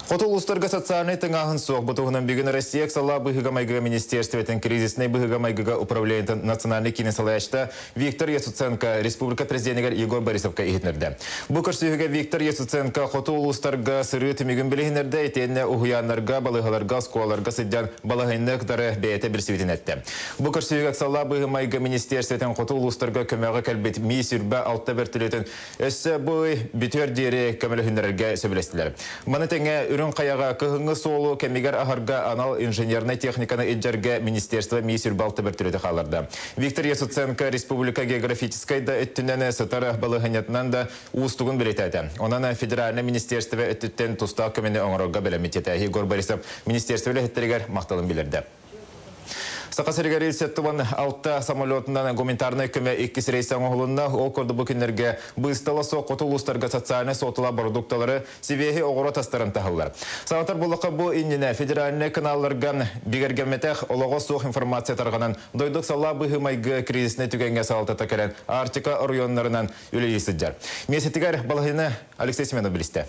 Хоту улуустарга социальнай тыҥааһын суох. Бу туһунан бүгүн Россия ыксаллаах быһыыга-майгыга министерствотын кризиснэй быһыыга-майгыга управлениетын национальнай киинин салайааччыта Виктор Яцуценко республика президенигэр Егор Борисовка иһитиннэрдэ. Бу көрсүһүүгэ Виктор Яцуценко хоту улуустарга сырыы түмүгүн билиһиннэрдэ, итиэннэ уһуйааннарга, балыыһаларга, оскуолаларга сылдьан балаһыанньаны кытары бэйэтэ билсибитин эттэ. Бу көрсүһүүгэ ыксаллаах быһыы-майгы министерствотын хоту улуустарга көмөҕө кэлбит Ми сүрбэ алта бөртөлүөтүн Өссө бу ый бүтүөр диэри көмөлөһүннэрэргэ сөбүлэстилэр. Маны тэҥэ Үрүҥ Хайаҕа кыһыҥҥы суолу кэмигэр аһарга анал инженернай техниканы илдьэргэ министерство Ми Сүрбалты бөртөлүөтү хаалларда. Виктор Ясуценко республика географическай да өттүнэн сытар балаһыанньатынан да уустугун бэлиэтээтэ. Онон федеральнай министерство өттүттэн тустаах көмөнү оҥорорго бэлэммит диэтэ Егор Борисов министерство үлэһиттэригэр махталын биллэрдэ. Саха сиригэр 76 самолетунан гуманитарнай көмө иккис рейсэ оҥоһулунна. Ол курдук бу күннэргэ быыстала суох хоту улуустарга социальнай суотала бородуукталары сибиэһи оҕуруот астарын таһаллар. Санатар буоллахха, бу иннинэ федеральнай каналларга бигэргэммэтэх олоҕо суох информация тарҕанан, дойду ыксаллаах быһыы-майгы кризиснэй түгэҥҥэ салалтата кэлэн Арктика оройуоннарынан үлэлии сылдьар. Миэстэтигэр балаһыйаны Алексей Семенов билистэ.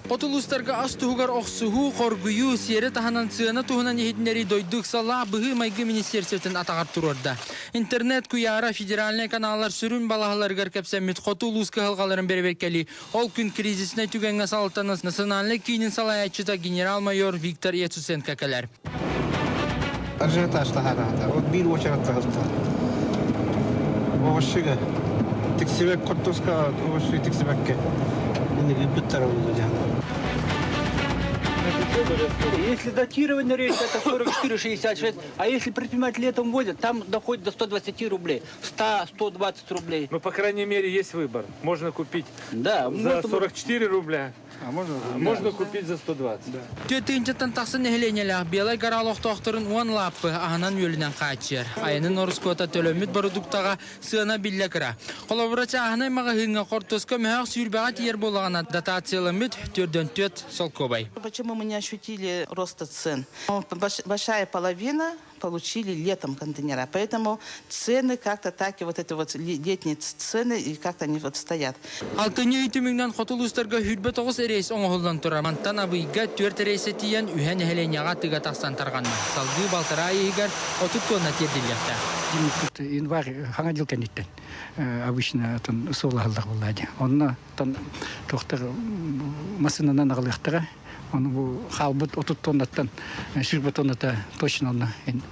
Хоту улуустарга ас туһугар охсуһуу, хоргуйуу, сиэри таһынан сыана туһунан иһитиннэрии дойду ыксаллаах быһыы-майгы министиэрсибэтин атаҕар туруорда. Интернет куйаара федеральнай каналлар сүрүн балаһаларыгар кэпсэммит хоту улуус кыһалҕаларын бэрэбиэркэлии ол күн кризиснэй түгэҥҥэ салалтаны национальнай киинин салайааччыта генерал-майор Виктор Яцуценко кэлэр. Ажиотаж таһаараата. Вот биир уочарат таһырта. Овощига тиксибэк кортуска овощи тиксибэккэ бүттара булду дьаһан. Если датированный рейс, это 44,66, а если предприниматель летом возит, там доходит до 120 рублей, 100-120 рублей. Ну, по крайней мере, есть выбор. Можно купить Да, за 44 рубля, А можно? можно купить за 120. Да. Түөтүнчэттэн тахсан нэһилиэнньэлээх Белай гора олохтоохторун уон лааппы аһынан-үөлүнэн хааччыйар. Айанын ороскуота төлөммүт бородууктаҕа сыана биллэ кыра. Холобура, чааһынай маҕаһыыҥҥа хортуоска мөһөөх сүүрбэҕэ тиийэр буоллаҕына, дотацияламмыт төрдөн түөрт солкуобай. Почему мы не ощутили роста цен? Большая половина получили летом контейнера. Поэтому цены как-то так и вот это вот летние цены и как-то они вот стоят. Алтынньы ый түмүгүнэн хоту улуустарга 29 рейс оҥоһуллан турар. Мантан Абыйга түөрт рейсэ тиийэн үһэ нэһилиэнньэҕэ тыга тахсан тарҕанна. Салгыы балтараа иһигэр 30 тонна тиэрдиллиэхтээх. Январь хаҥа дьыл кэнниттэн обычно суолаһаллар буолла дии. Онно туохтар массыынанан аҕалыахтара. Ону бу хаалбыт 30 тоннаттан 120 тонната точно онно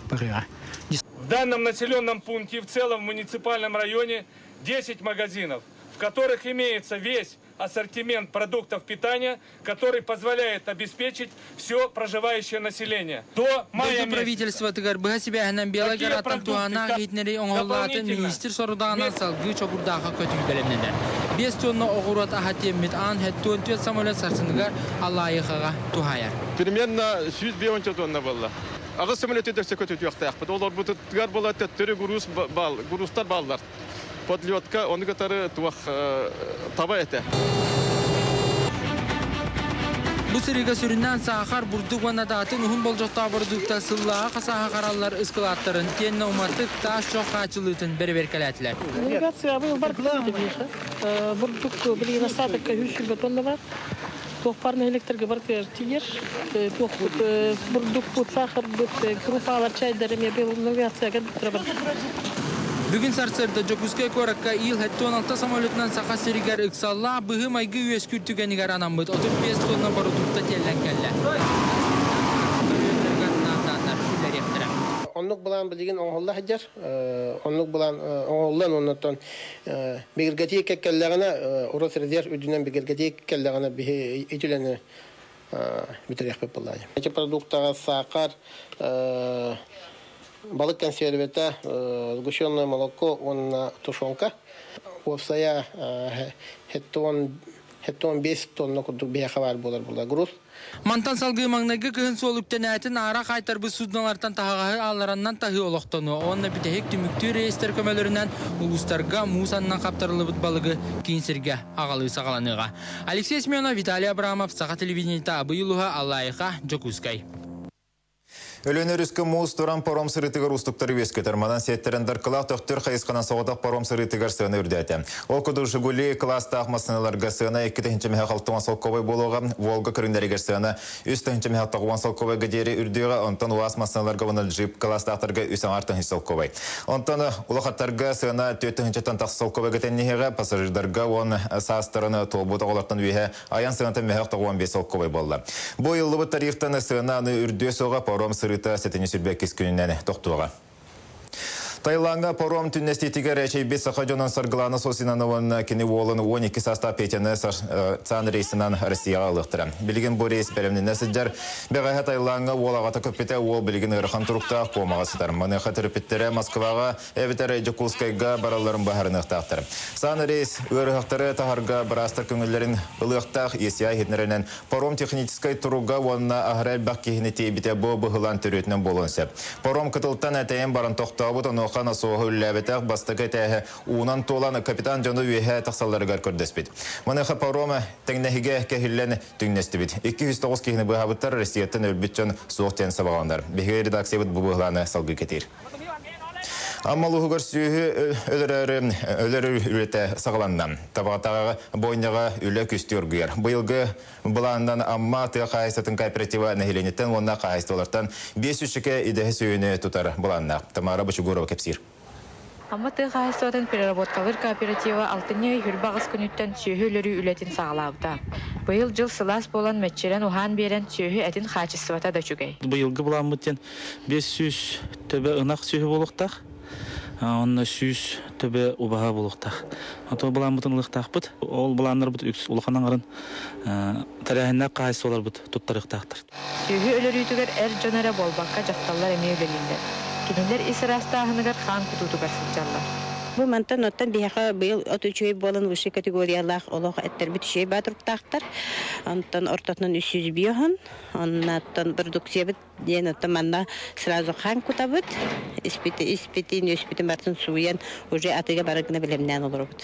барыаҕа. В данном населенном пункте и в целом в муниципальном районе 10 магазинов, в которых имеется весь ассортимент продуктов питания, который позволяет обеспечить все проживающее население. До мая Дойду правительствотыгар быһа сибээһинэн Белай Такие гораттан продукты, туһанаах как иһитиннэрии оҥоһуллаатын дополнительно министр сорудаҕынан салгыы Чокурдаахха көтүү бэлэмнэнэр. Биэс тонна оҕуруот аһа тиэммит аан 74 самолет сарсыныгар Аллайыхаҕа туһаайар. Примерно 150 тонна буолла. Аҕыс самолеты өссө көтүтүөхтээхпит. Олорбутугар була төттөрү груз бал, грузтар баллар. Подлетка ону кытары туох таба этэ. Бу сырыыга сүрүннээн саахар, бурдук уонна даатын уһун болдьохтоох бородуукта сыллааҕы хасааһа хараллар ыскылааттарын итиэннэ уматык таас чох хааччылыытын бэрэбиэркэлээтилэр. Навигация быйыл бар бурдук билигин остатокка 120 тонна бар. Туох бар нэһилиэктэргэ барытыгар тиийэр. Туохпут бурдукпут, сахарбыт, крупалар, чайдар эмиэ быйыл навигацияга кэлбиттэрэ бар. Бүгүн сарсыарда Дьокуускай куоракка Ил-76 самолетунан Саха сиригэр ыксаллаах быһыы-майгы үөскүүр түгэнигэр анаммыт 35 тонна бородуукта тиэллэн кэллэ. Үллэриэхтэрэ. Оннук былаан билигин оҥоһулла сылдьар. Оннук былаан оҥоһуллан оннуттан бигэргэтии кэллэҕинэ Росрезерв үрдүнэн бигэргэтии кэллэҕинэ биһи ити үлэни бүтэриэхпит буоллаҕа. Эти продуктаҕа саахар, балык консервета, сгущенное молоко уонна тушенка. Уопсайа 75 тонна курдук биһиэхэ баар буолар буолла груз. Мантан салгыы маҥнайгы кыһын суол үктэнээтин аара хаайтарбыт суднолартан таһаҕаһы ааллараннан таһыы олохтонуо уонна бүтэһик түмүктүүр рейстэр көмөлөрүнэн улуустарга муус аннынан хаптарыллыбыт балыгы киин сиргэ аҕалыы саҕаланыаҕа. Алексей Семенов, Виталий Абрамов, Саха телевидениета, Абый улууһа, Аллайыха, Дьокуускай. Өлүөнэ өрүскэ муус туран паром сырыытыгар уустуктары үөскэтэр. Манан сиэттэрэн Даркылаах Төхтүр хайысханан соҕотох паром сырыытыгар сыана үрдээтэ. Ол курдук Жигули кылаастаах массыыналарга сыана 2 мөһө 60 солкуобай буолуоҕа, Волга көрүҥнэригэр сыана 3 мөһө 90 солкуобайга диэри үрдүөҕэ, онтон УАЗ массыыналарга уонна джип кылаастаахтарга 3,5 тыһыынча солкуобай. Онтон улахаттарга сыана 4 тыһыынчаттан тахса солкуобайга тэҥнэһиэҕэ, пассажирдарга 10 саастарын туолбут оҕолортон үөһэ айан сыаната мөһөх 95 солкуобай буолла. Бу ыйыллыбыт тарифтан сыана аны үрдүө суоҕа, паром сырыыта сэтинньи 22 күнүнэн тохтуоҕа. Таиландка паром түҥнэстиитигэр эчэйбит саха дьонун Саргылана Сосинаны кини уолун 12 саастаах Петяны САН рейсынан Россияҕа ылыахтара. Билигин бу рейс бэлэмнэнэ сылдьар. Бэҕэһээ Таиландка уол аҕата көппүтэ, уол билигин ыарахан туруктаах комаҕа сытар. Маныаха төрөппүттэрэ Москваҕа эбэтэр Дьокуускайга баралларын быһаарыныахтаахтар. САН рейс ыарыһахтары таһарга быраастар көҥүллэрин ылыахтаах. ЕСИА иһитиннэрэринэн паром техническай туруга уонна аһара элбэх киһини тиэйбитэ бу быһылаан төрүөтүнэн буолуон сөп. Паром кытылтан тэйэн баран тохтообут, онуоха насоһу үлэлээбэтэх, бастакы этээһэ уунан туолан капитан дьону үөһэ тахсалларыгар көрдөспүт. Маныаха паром тэҥнэһигэ кэһиллэн түҥнэстибит. 209 киһини быыһаабыттар, Россияттан өлбүт дьон суох диэн сабаҕаланар. Биһиги редакциябыт бу быһылааны салгыы кэтиир. Амма улууһугар сүөһү өлөрөр үлэтэ саҕаланна. Табаҕатааҕы бойняҕа үлэ күстүү оргуйар. Быйылгы былаанынан Амма тыа хаһаайыстыбатын кооператива нэһилиэнньэттэн уонна хаһаайыстыбалартан 500 идэһэ сүөһүнү тутар былааннаах. Тамара Бочугурова кэпсиир. Амма тыа хаһаайыстыбатын переработкалыыр кооператива алтынньы 28 күнүттэн сүөһү өлөрүү үлэтин саҕалаабыта. Быйыл дьыл сылаас буолан мэччирэҥ уһаан биэрэн сүөһү этин хаачыстыбата да үчүгэй. Быйылгы былааммыт диэн 500 төбө ынах сүөһү буолуохтаах. Онно 100 төбө убаһа буолуохтаах. Ото былааммытын ылыахтаахпыт. Ол былааннарбыт үкс улахан аҥарын тэрээһиннээх хаһаайыстыбаларбыт туттарыахтаахтар. Сүөһү өлөрүүтүгэр эр дьон эрэ буолбакка дьахталлар эмиэ үлэлииллэр. Кинилэр ис ыраастааһыныгар хаан кутуутугар сылдьаллар. Бу мантан оттон биһиэхэ быйыл от үчүгэй буолан высшей категориялаах олох эттербит үчүгэй баатырыктаахтар. Онтон ортотунан 300 биоһун, оннаттан продукциябыт диэн оттон манна сразу хаан кутабыт, испити, испитин, үспитин барытын сууйан уже атыыга бары гына бэлэмнээн олоробут.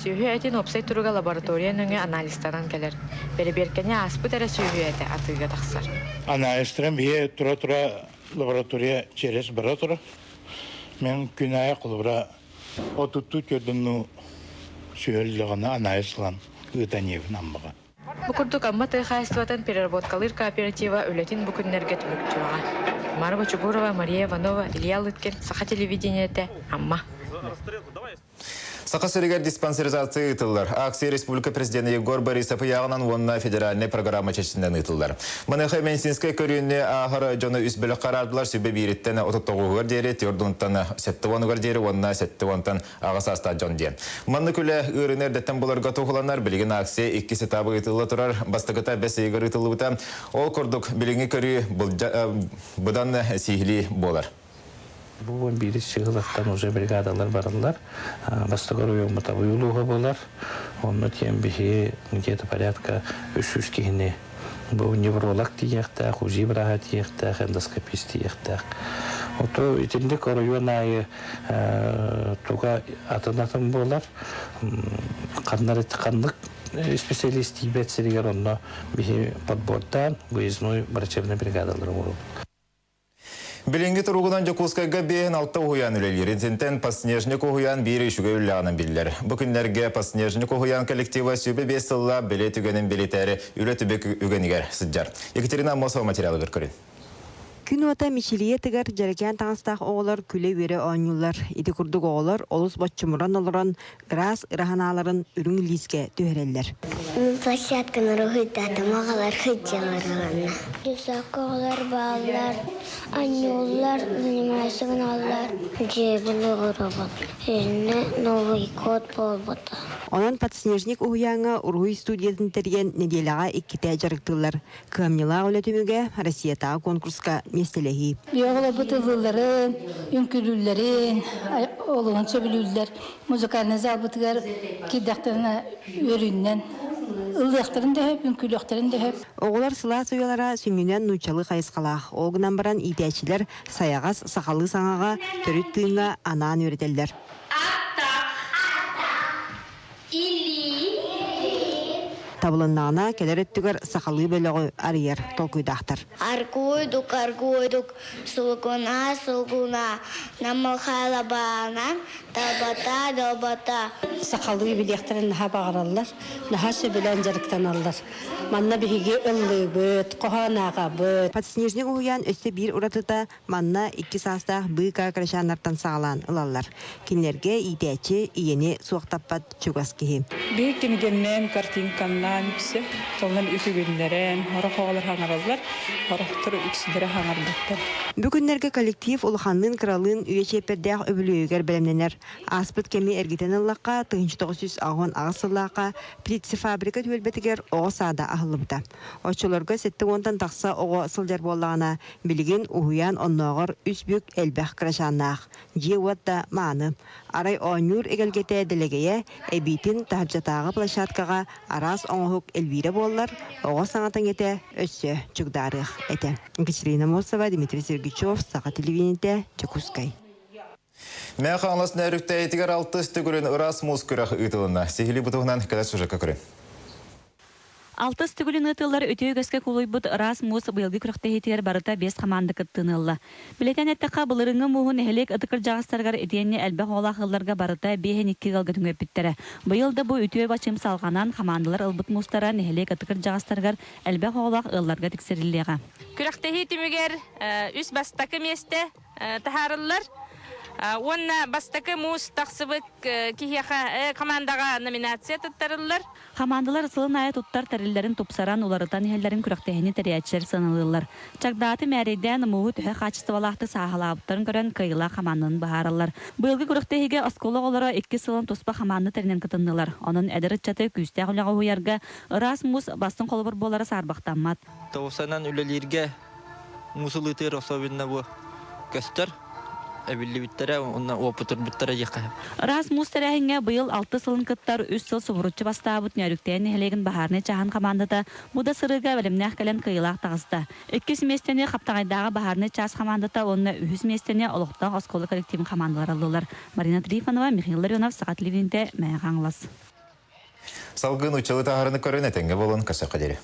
Сүөһү этин уопсай туруга лаборатория нөҥүө анализтанан кэлэр. Бэрэбиэркэни ааспыт эрэ сүөһү этэ атыыга тахсар. Анализтарын бие тура-тура лаборатория через бара тура. Мен күн аайы холобура отуттуу көрдүнну сүөһүллэҕинэ анализ ылан ыытан иэбин Аммаҕа. Бу курдук Амма тыа хаһаайыстыбатын переработкалыыр кооператива үлэтин бу күннэргэ түмүктүөҕэ. Мара Бочугурова, Мария Иванова, Илья Лыткин, Саха телевидениетэ, Амма. Саха сиригэр диспансеризация ыытыллар. Акция Республика Президента Егор Борисов ыйааҕынан уонна федеральнай программа чэрчитинэн ыытыллар. Маныаха медицинскэй көрүүнү ааһар дьону үс бөлөххө араардылар 21-тэн 39-угар диэри, 40-тан 70-угар диэри уонна 70-тан аҕа саастаах дьон диэн. Маннык үлэ ыарыыны эрдэттэн буларга туһуланар, билигин акция иккис этабы ыытылла турар, бастакыта бэс ыйыгар ыытыллыбыта. Ол курдук билиҥҥи көрүү быдан сиһилии буолар. Бу биир сыһылаттан уже бригадалар бараллар. Бастакы оройуоммут Абый улууһа буолар. Онно тиэн биһи где-то порядка 300 киһини бу невролог тиийиэхтээх, УЗИ бырааһа тиийиэхтээх, эндоскопист тиийиэхтээх. Ото итинник оройуон аайы туга атын-атын буолар. Ханнар ханнык специалист тиийбэт сиригэр онно биһи подбордаан выездной врачебный бригадалар оҥоробут. Билиҥҥи туругунан Дьокуускайга 56 уһуйаан үлэлиир. Итинтэн Подснежник уһуйаан биир үчүгэй үлэлээҕинэн биллэр. Бу күннэргэ Подснежник уһуйаан коллектива 25 сыллаах бэлиэ түгэнин бэлиэтээри үлэ түбүк үгэнигэр сылдьар. Екатерина Аммосова материалыгар көрүн. Күн уота мичилийэ тыгар дьэрэкээн таҥастаах оҕолор күлэ-үөрэ оонньууллар. Ити курдук оҕолор олус боччумуран олорон ыраас ыра санааларын үрүҥ лиискэ түһэрэллэр. Площадканы уруһуйдаатым, оҕолор сылдьаллар онно. Детсадка оҕолор бааллар, оонньууллар, занимаются гыналлар. Дьиэбин оҥоробун. Иннэ Новый год буолбута. Онон Подснежник уһуйааҥҥа уруһуй студиятын тэрийэн нэдиэлэҕэ иккитэ дьарыктыыллар. Кыһамньылаах үлэ түмүгэ Россиятааҕы конкурска миэстэлэһии. Оҕолорбут ыллыылларын, үҥкүүлүүллэрин, олуһун сөбүлүүллэр. Музыкальный залбытыгар киирдэхтэринэ үөрүүннэн ыллыахтарын да сөп, үҥкүүлүөхтэрин да сөп. Оҕолор сылаас уйалара сүнньүнэн нууччалыы хайысхалаах. Ол гынан баран иитээччилэр сайаҕас сахалыы саҥаҕа, төрүт тыыҥҥа анаан үөрэтэллэр. Атах, илии. Табылыннаҕына кэлэр өттүгэр сахалыы бөлөҕү арыйар толкуйдаахтар. Аргуйдук, аргуйдук, сулгуна, сулгуна, намылхалабаанан, талбата, долбата. Сахалыы билиэхтэрин наһаа баҕараллар, наһаа сөбүлээн дьарыктаналлар. Манна биһиги ыллыыбыт, хоһоон ааҕабыт. Подснежник уһуйаан өссө биир уратыта манна икки саастаах быыкаа кырачааннартан саҕалаан ылаллар. Кинилэргэ иитээччи ийэни суохтаппат чугас киһи. Биһи кинигэннээн, картинканнаан үксэ, толунан үтүгүннэрэн, сорох оҕолор хаҥараллар, сорохтор үксүлэрэ хаҥарбаттар. Бу күннэргэ коллектив улаханныын-кыралыын үйэ чиэппэрдээх үбүлүөйүгэр бэлэмнэнэр. Ааспыт кэми эргитэн ыллахха, 1998 сыллаахха Птицефабрика түөлбэтигэр оҕо саада аһыллыбыта. Оччолорго 70-тан тахса оҕо сылдьар буоллаҕына, билигин уһуйаан оннооҕор үс бүк элбэх кырачааннаах. Дьиэ-уот да мааны. Арай оонньуур эгэлгэтэ дэлэгэйэ, эбиитин таһырдьатааҕы площадкаҕа араас оҥоһук элбиирэ буоллар, оҕо саҥата-иҥэтэ өссө чугдаарыах этэ. Екатерина Мосова, Дмитрий Сергучев, Саха телевидениетэ, Дьокуускай. Мэҥэ Хаҥалас Нөөрүктээйитигэр алтыс төгүлүн ыраас муус күрэх ыытылынна. Сиһилии бу туһунан кэлэр сюжекка көрүҥ. Алтыс төгүлүн ыытыллар үтүө үгэскэ кулуйбут ыраас муус быйылгы күрэхтэһиитигэр барыта биэс хамаанда кыттыыны ылла. Билэтэн эттэххэ, былырыыҥҥы мууһу нэһилиэк ытык кырдьаҕастарыгар итиэннэ элбэх оҕолоох ыалларга барыта биэһин икки ыалга түҥэппиттэрэ. Быйыл да бу үтүө бачыым салҕанан, хамаандалар ылбыт муустара нэһилиэк ытык кырдьаҕастарыгар элбэх оҕолоох ыалларга тиксэриллиэҕэ. Күрэхтэһии түмүгэр үс бастакы миэстэ таһаарыллар. Уонна бастакы муус тахсыбыт киһиэхэ командаҕа номинация туттарыллар. Хамаандалар сылын аайы туттар тэриллэрин тупсаран, уларытан иһэллэрин күрэхтэһиини тэрийээччилэр сыаналыыллар. Чагдааты мээрэйдээн мууһу төһө хаачыстыбалаахтык сааһылаабыттарын көрөн кыайыылаах хамаанданы быһаараллар. Быйылгы күрэхтэһиигэ оскуола оҕолоро икки сылын туспа хамаанда тэринэн кытыннылар. Онон эдэр ыччаты күүстээх үлэҕэ уһуйарга ыраас муус бастыҥ холобур буолара саарбахтаммат. Тоҕусанан үлэлииргэ муус ылыытыгар особенно бу көстөр эбиллибиттэрэ уонна уопутурбуттара диэххэ сөп. Ыраас муус тэрээһиҥҥэ быйыл алта сылын кыттар үс сыл субуруччу бастаабыт Нөөрүктээн нэһилиэгин баһаарынай чааһын хамаандата бу да сырыыга бэлэмнээх кэлэн кыайыылаах таҕыста. Иккис миэстэни Хаптаҕайдааҕы баһаарынай чаас хамаандата уонна үһүс миэстэни олохтоох оскуола коллективын хамаандалара ыллылар. Марина Трифонова, Михаил Ларионов, Саха телевидениетэ, Мэҥэ Хаҥалас. Салгыы нууччалыы таһаарыны көрөн этэҥҥэ буолан көсөххө диэри.